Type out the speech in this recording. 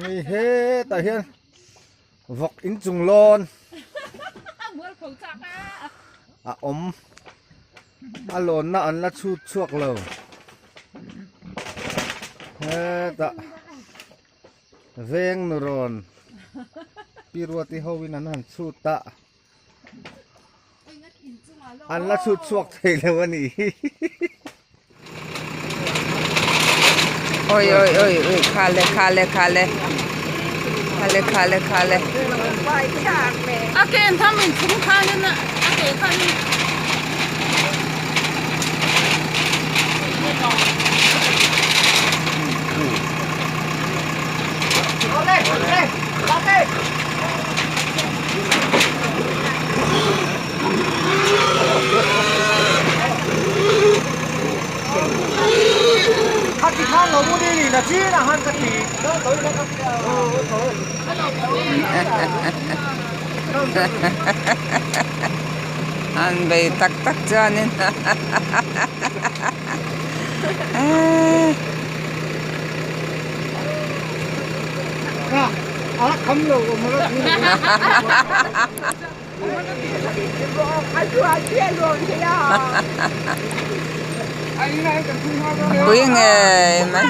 Hei hetah hian vawk inchung lawn a awm a lawnna an la chhut chhuak lo hetah veng nu rawn pi ruati ho in an han chhut a. An la chhut chhuak thei lo a nih hi. Oi oi oi oi khale khale khale khale khale khale A ken tham in chung khanin a ke khanin An bei tak tak chuanin Pui ngei mai.